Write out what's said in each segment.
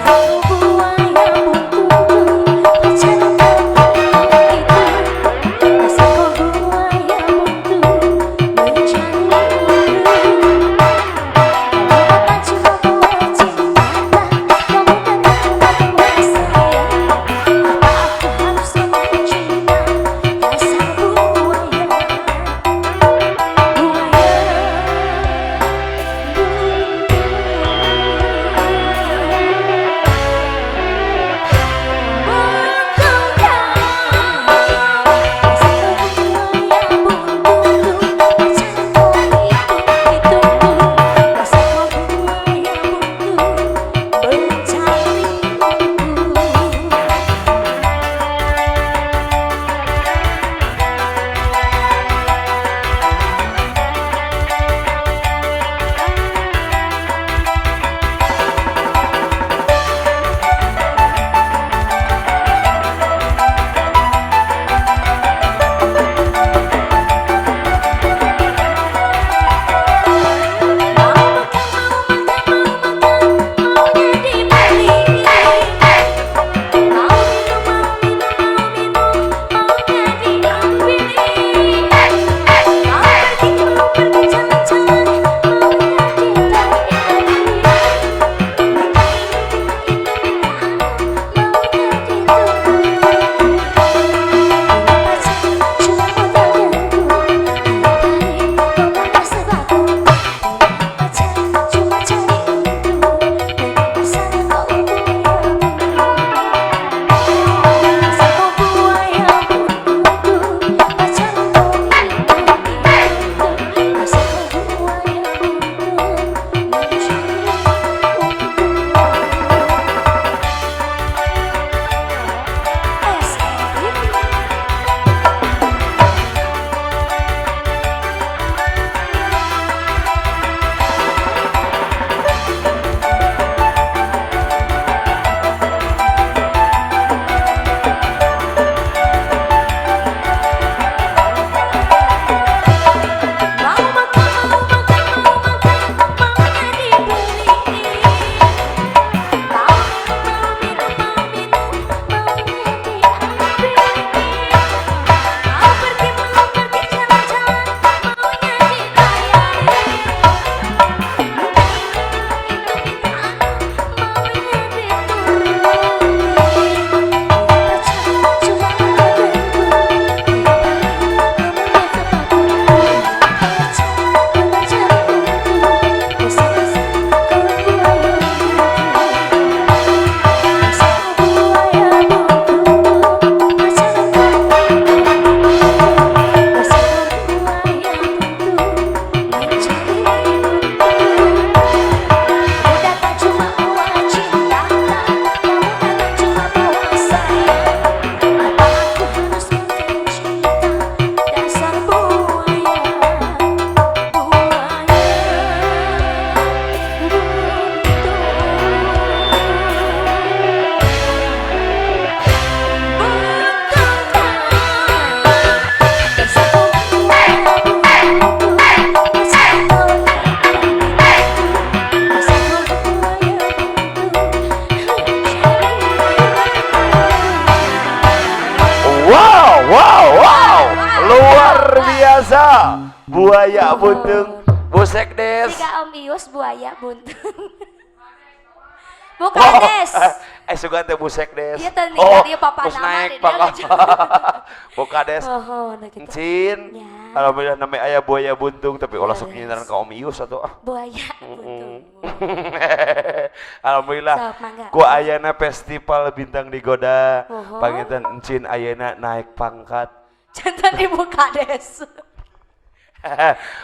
Buaya buntung, pacarku itu. Dasar kau buaya buntung, mencari untung. Kamu datang cuma bawa cinta, kamu datang cuma bawa sayang. Apa aku harus makan cinta? Dasar buaya, buaya buntung. Mencari untung. Mau makan, mau makan, mau makan, maunya dibeli. Mau minum, mau minum, mau minum, maunya diambilin. Mau pergi jalan-jalan, maunya dibayarin. Minta ini, minta itu, minta anu, maunya diturutin. Punya pacar cuma modal dagu, tiap hari ngomong basa-basi. Punya pacar cuma cari untung, dasar kau buaya buntung. Dasar kau buaya buntung, pacarku itu itu. Dasar kau buaya buntung, mencari untung. SRP. Mau makan, mau makan, mau makan, maunya dibeliin. Mau minum, mau minum, mau minum, maunya diambilin. Mau pergi jalan-jalan, maunya dibayarin. Minta ini, minta itu, minta anu, maunya diturutin. Punya pacar cuma modal dagu, tiap hari ngomong basa-basi. Punya pacar cuma cari untung, dasar-dasar kau buaya buntung. Dasar kau buaya buntung, pacarku itu itu. Dasar kau buaya buntung, mencari untung. Kamu datang cuma bawa cinta, kamu datang cuma bawa sayang. Apa aku harus makan cinta? Dasar buaya, buaya buntung. Buntung kau, dasar kau buaya buntung, pacarku itu itu. Dasar kau buaya buntung, mencari untung. Wow, wow, wow. Luar Wow. biasa. Buaya buntung. Nuhun. Bu Sekdes. Jika Om Ius buaya buntung. Oh, Bukan Des. Sugan teh Bu Sekdes. Iya teh Oh, ningali papa terus nama naik di Pak. dia. Bu Kades. Oh, nah gitu. Encin. Ya. Alhamdulillah namanya aya buaya buntung, tapi ulah sok Leres. nyindaran ka Om Ius atuh ah. Buaya buntung. Alhamdulillah. Sok mangga. Ku ayana festival Bintang Digoda. Oho. Panginten Encin ayana naik pangkat. Jantan Ibu Kades.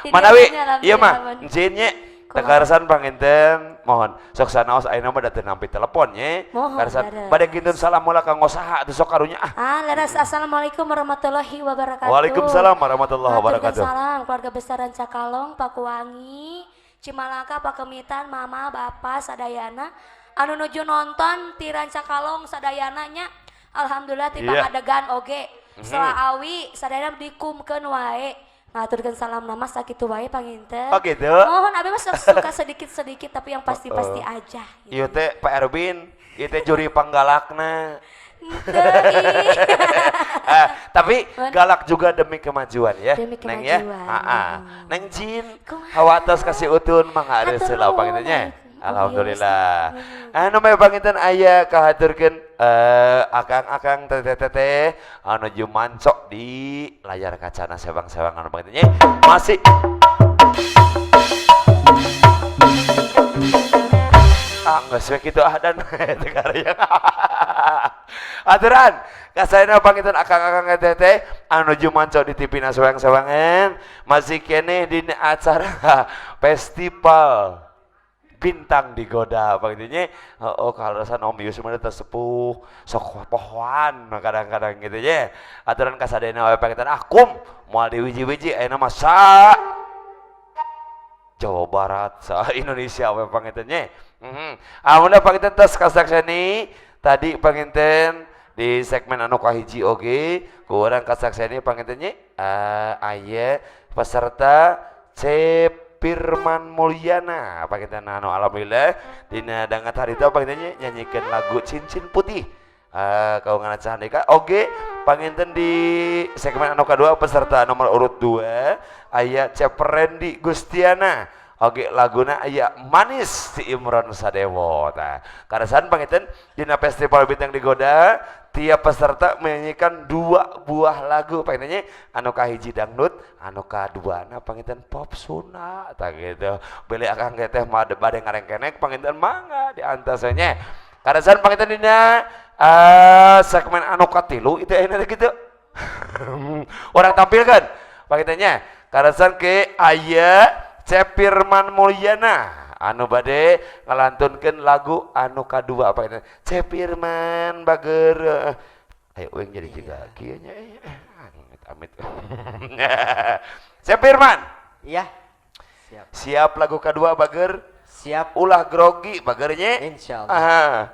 Manawi, Tidurnya iya mah, alhamdulillah. Encin nya. Kumaha? Tekarsan panginten mohon sok sanaos ayeuna mah da teu nampi telepon nya. Mohon, Karsan leres. bade kintun salam mula kanggo saha atuh sok karunya ah. Ah, leres. Assalamualaikum warahmatullahi wabarakatuh. Waalaikumsalam warahmatullahi wabarakatuh. Salam keluarga besar Rancakalong, Pakuwangi, Cimalaka, Pakemitan, Mama, Bapak, sadayana anu nuju nonton ti Rancakalong sadayana nya. Alhamdulillah ti Iya. Pangadegan oge. Selaawi sadayana dikumkeun wae. Ngaturkeun salam nama sakitu wae panginten. Oh gitu. Mohon abi mah suka sedikit-sedikit tapi yang pasti-pasti aja gitu. Ieu teh Pak Erwin, ieu teh juri panggalakna. Tapi galak juga demi kemajuan ya. Demi Neng ya. kemajuan. Heeh. Neng Jin, hawa atos kasih utun mangga Hatur heula nuhun. Panginten nya. Alhamdulillah. Anu mah panginten aya kahaturkeun akang-akang teteh-teteh anu nuju mancok di layar kacana sewang-sewang anu panginten nya. Masih geus we kitu ah dan teu karya. Aturan kasayana panginten akang-akang teteh anu nuju mancok di TV na sewang-sewangan masih keneh dina acara festival Bintang Digoda panginten nya. Oh kaleresan Om Yus mah teh sepuh sok pohoan kadang-kadang gitu nya. Aturan kasadayana we panginten ah kum moal diwiji-wiji ayeuna mah sa Jawa Barat sa Indonesia we panginten nya. Amun panginten tos kasakseni tadi panginten di segmen anu kahiji oge ku urang kasakseni panginten nya aya peserta C Firman Mulyana panginten anu alhamdulillah dina dangat harita panginten nya nyanyikeun lagu Cincin Putih kaungan Candika oge panginten di segmen anu kadua peserta nomor urut 2 aya Ceperendi Gustiana oge laguna aya Manis si Imron Sadewo. Tah karasan panginten dina festival Bintang Digoda tiap peserta menyanyikan 2 buah lagu panginten anu kahiji dangdut anu kaduana panginten pop Sunda tah gitu. Beli akang teh mah bade ngarengkenek panginten mangga diantasnya. Karasan panginten dina segmen anu katilu itu ayeuna teh kitu. Orang tampilkan pangintennya. Karasan ke aya Cepirman Mulyana anu bade ngalantunkeun lagu anu kadua panginten. Cepirman bager. Ayo uing jadi juga kieu nya. Amit amit. Cepirman. Iya. Siap. Siap lagu kadua bager? Siap. Ulah grogi bagernya. Insyaallah. Aha.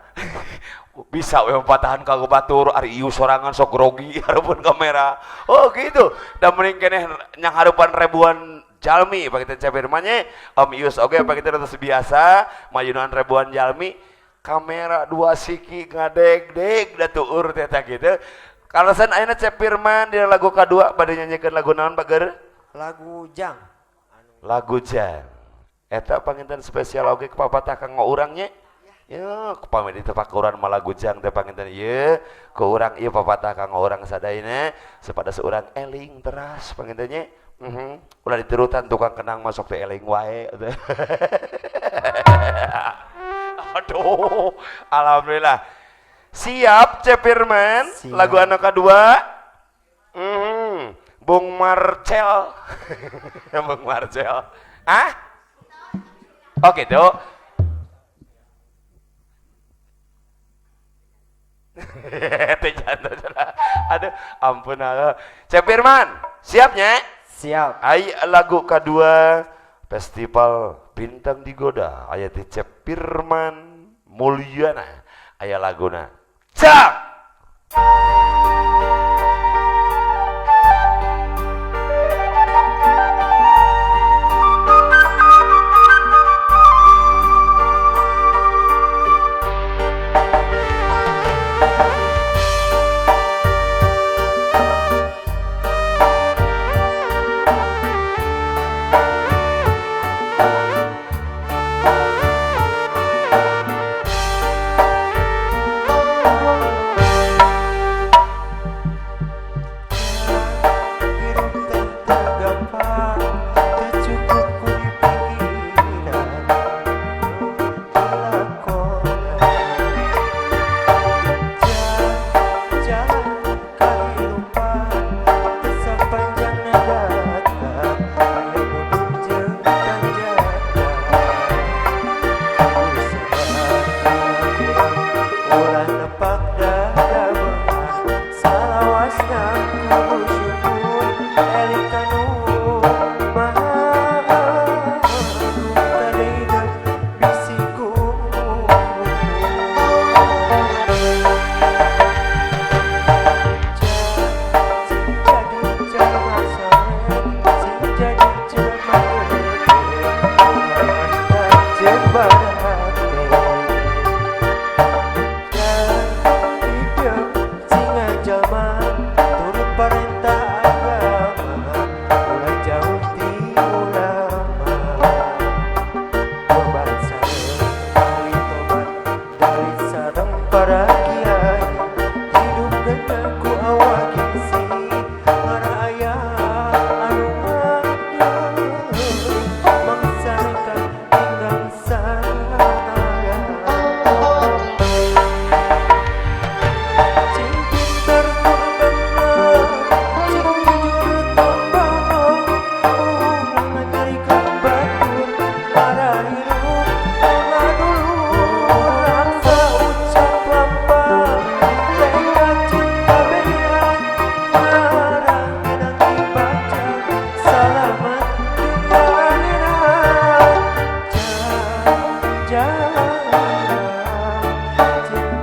Bisa we patahan ka batur ari ieu sorangan sok grogi hareupeun kamera. Oh gitu. Da mending keneh nyang hareupan ribuan jalmi panginten Cepirman nya. Om Ius oge panginten atos biasa mayunan ribuan jalmi kamera 2 siki ngadeg-deg da tuur teh tah kitu. Kalasan ayeuna Cepirman dina lagu kadua bade nyanyikeun lagu naon bager? Lagu Jang. Lagu Jang. Eta panginten spesial oge papatah kanggo urang nya. Ya, pamit itu pakuran malah gujang teh panginten ieu, ku urang ieu papatah kanggo urang sadayana sepada seurang eling teras panginten nya. Ulah diturutan tukang kenang masuk teh eling wae. Aduh, alhamdulillah. Siap Cepirman, siap. Lagu anu kadua. Bung Marcel. Bung Marcel. Ah? Oh gitu. Aduh, ampun Allah. Cepirman, siapnya? Siap. Ai lagu kedua Festival Bintang Digoda aya ti Cepirman Mulyana aya laguna. Cak.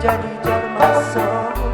jadi jalma soleh.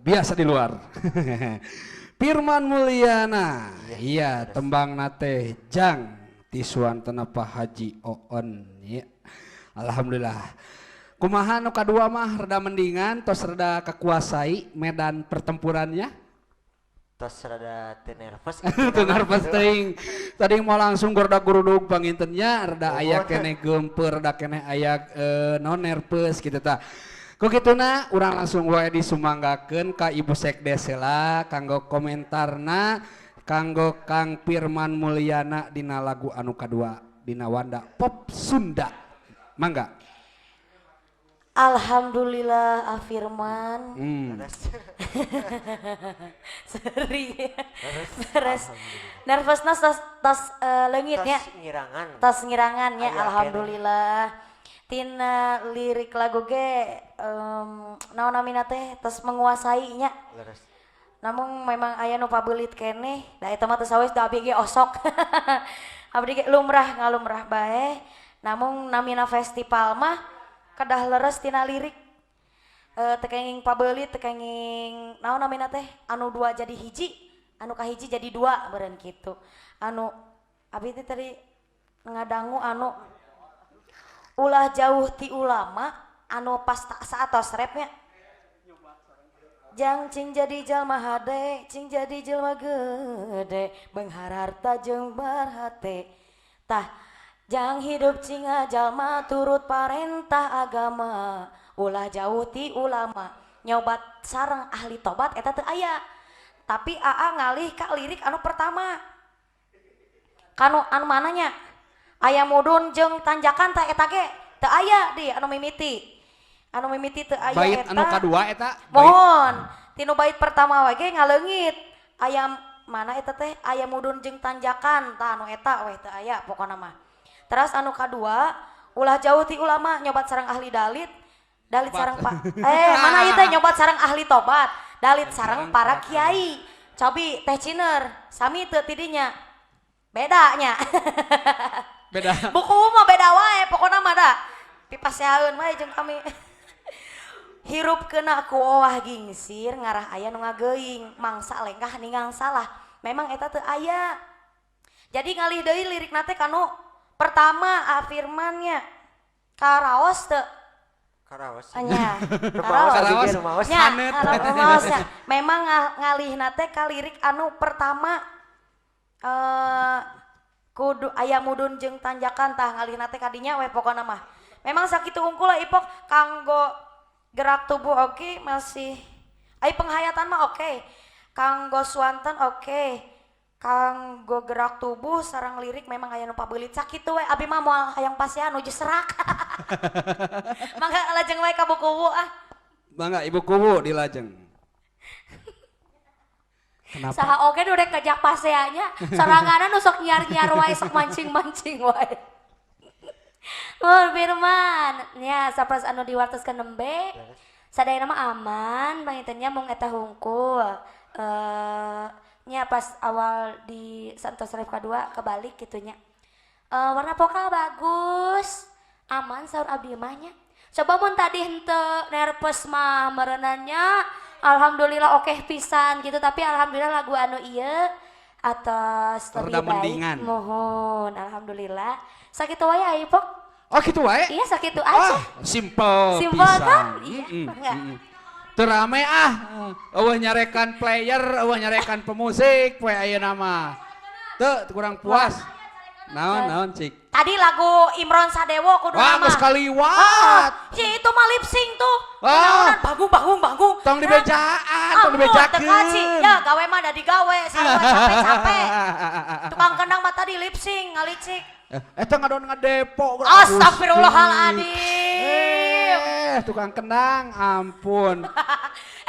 Biasa di luar. Firman Mulyana, iya tembang nate jang tisuan tenapa Haji Oon ya. Alhamdulillah. Kumaha nu kadua mah reda mendingan tos reda kekuasai medan pertempurannya. Tos rada teu nervous. Teu nervous teuing. Tadi mau langsung gorda gurudug pangintennya reda aya keneh geumpeur, reda keneh aya non nervous gitu tah. Ku kituna urang langsung wae disumanggakeun ka Ibu Sekdes heula kanggo komentarna kanggo Kang Firman Mulyana dina lagu anu kadua dina Wanda Pop Sunda. Mangga. Alhamdulillah Afirman. Seri. Beres. Nervousna tos leungitnya. Tos ngirangan. Tos ngirangannya alhamdulillah. Tina lirik lagu ge naon namina teh tos menguasainya. Namun memang aya nu pabeulit keneh, da eta mah teu sawes da abdi ge osok. Abdi ge lumrah ngalumrah bae. Namun namina festival mah kedah leres tina lirik. Teu kenging pabeulit, teu kenging naon namina teh anu dua jadi hiji, anu kahiji jadi dua beureun kitu. Anu abdi teh tadi ngadangu anu ulah jauh ti ulama anu pas saatos repnya. Jang cing jadi jalma hade, cing jadi jelma gede, beunghar harta jeung barhate. Tah jang hidup cing jalma turut parentah agama, ulah jauh ti ulama, nyobat sareng ahli tobat eta teu aya. Tapi aa ngalih ka lirik anu pertama. Kanu anu mananya? Aya mudun jeung tanjakan tah eta ge teu aya di anu mimiti. Anu mimiti teu aya bait eta. Anu kadua eta. Mohon, tinu bait pertama we ge ngaleungit. Aya mana eta teh? Aya mudun jeung tanjakan tah anu eta weh teu aya pokona mah. Terus anu kadua, ulah jauh ti ulama nyobat sareng ahli dalit, dalit sareng pak mana ieu teh nyobat sareng ahli tobat, dalit sareng para kiai. Cobi Teh Ciner, sami teu tidinya. Beda nya. Beda. Buku mah beda wae pokokna mah da. Pipaseaeun wae jeung kami. Hirup kena ku owah gingsir ngarah aya nu ngageuing, mangsa lengkah ningang salah. Memang eta teu aya. Jadi ngalih deui lirikna teh kanu pertama Firmannya. Karaos teu? Karaos. Anya. Rumaos. Karaos. Rumaos. Nya, Hanet. rumaos nya. Memang ngalihna teh ka lirik anu pertama kudu aya mudun jeung tanjakan, tah ngalihna teh kadinya we pokona mah. Memang sakitu unggul lah Ipok, kanggo gerak tubuh oke, masih ai penghayatan mah oke. Kanggo swanten oke. Kanggo gerak tubuh sareng lirik memang aya nu pabeulit, sakitu we abi mah, moal hayang pasihan nuju serak. Mangga lajeng wae ka buku ah. Mangga Ibu Kuwu dilajeng. Kenapa? Saha oge nu rek ngajak paseanya, soranganna nu sok nyiar-nyiar wae, sok mancing-mancing wae. Mun Firman, nya sapras anu diwartoskeun nembe. Sadayana mah aman, panginten nya, mung eta hungkul. Nya pas awal di Santos Ref kadua kebalik gitu nya. Warna vokal bagus, aman saur abdi mah nya. Coba mun tadi henteu nervous mah merenannya alhamdulillah oke pisan gitu, tapi alhamdulillah lagu anu ieu atos lebih Reda baik. Mendingan. Mohon alhamdulillah. Sakitu wae ai Pok. Oh, gitu wae? Iya, sakitu aja. Ah, simple Simple pisan. kan? Iya, enggak. Teu rame ah. Euweuh nyarekan player, euweuh nyarekan pemusik poe ayeuna mah. Teu kurang puas. Naon naon cik? Tadi lagu Imron Sadewo kudu Wah, nama. geus kaliwat. Ah, si itu mah lip sync tuh. Ah. Naonan bangung bangung bangung. Tong dibejaan, tong Ampun, dibejakeun. teu kaci. Ya gawe mah da digawe, sarua capek-capek. Tukang kendang mah tadi lip sync ngalicik. Eh, eta ngadon ngadepo. Astagfirullahaladzim. Eh, tukang kendang, ampun.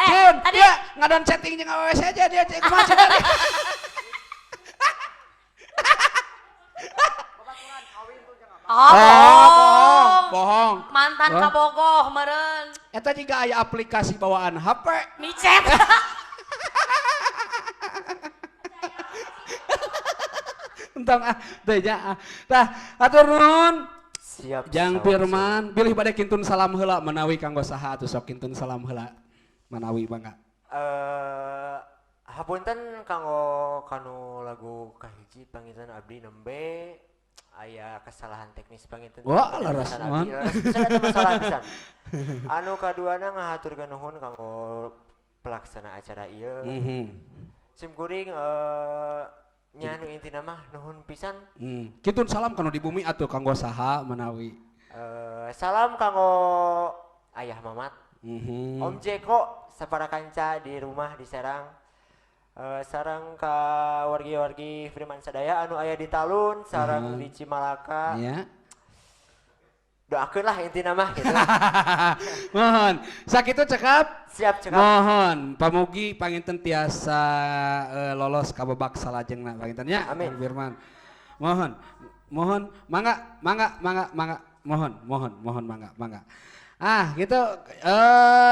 Eh, Cun, tadi dia ngadon chatting jeung awewe saja dia cek kumaha cenah dia. Oh, Oh, bohong. bohong, bohong. Mantan Hah? kabogoh meureun. Eta juga aya aplikasi bawaan HP. Micet. Entong ah, teu nya ah. Tah, atur nuhun. Siap. Jang salam. Firman, bilih bade kintun salam heula manawi kanggo saha atuh, sok kintun salam heula. Manawi mangga. Hapunten kanggo kanu lagu kahiji, panginten abdi nembe aya kesalahan teknis panginten. Wah, leres, Abdi, man. leres pisan eta masalah pisan. Anu kaduana ngahaturkeun nuhun kanggo pelaksana acara ieu. Sim kuring nya nu intina mah nuhun pisan. Kintun salam kanu di bumi atuh kanggo saha manawi. Salam kanggo ayah Mamat, Om Jeko, sapara kanca di rumah di Serang. Sareng ka wargi-wargi Firman sadaya anu aya di Talun, sareng di Cimalaka. Doakeun lah intina mah gitu. Mohon. Sakitu cekap. Siap, cekap. Mohon pamugi panginten tiasa lolos ka babak salajengna panginten nya. Amin. Kang Firman. Mohon. Mohon mangga mangga mangga mangga, mohon mohon mohon, mangga mangga. Ah, gitu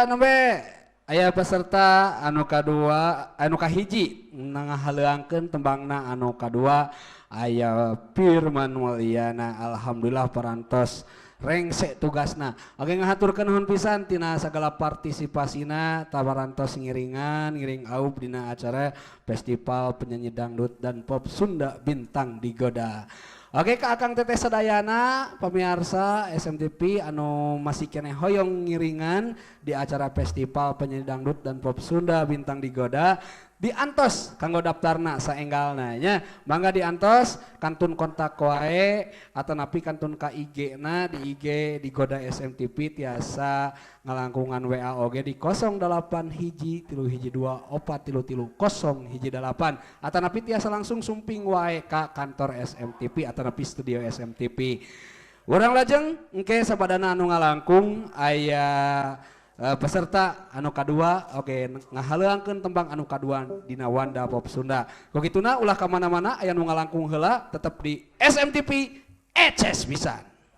nembe aya peserta anu kadua, anu kahiji ngahaleangkeun tembangna, anu kadua aya Firman Mulyana, alhamdulillah parantos rengse tugasna. Oke, ngahaturkeun nuhun pisan tina sagala partisipasina, tawarantos ngiringan ngiring aub dina acara Festival Penyanyi Dangdut dan Pop Sunda Bintang Digoda. Oke, ka Akang Teteh sadayana pemirsa SMTV anu masih keneh hoyong ngiringan di acara Festival Penyanyi Dangdut dan Pop Sunda Bintang Digoda, diantos kanggo daftarna saenggalna nya. Mangga diantos, kantun kontak wae atau napi kantun ka IG na, di IG Digoda SMTV, tiasa ngalangkungan WA oge di 08 hiji tilu hiji dua opat tilu tilu kosong hiji dalapan, atau napi tiasa langsung sumping wae ka kantor SMTV atau napi studio SMTV. Urang lajeng engke sabadana anu ngalangkung aya peserta anu kadua, oke, ngahaleuangkeun tembang anu kadua dina Wanda Pop Sunda. Ku kituna ulah ka mana-mana, aya nu ngalangkung heula, tetep di SMTV eces pisan.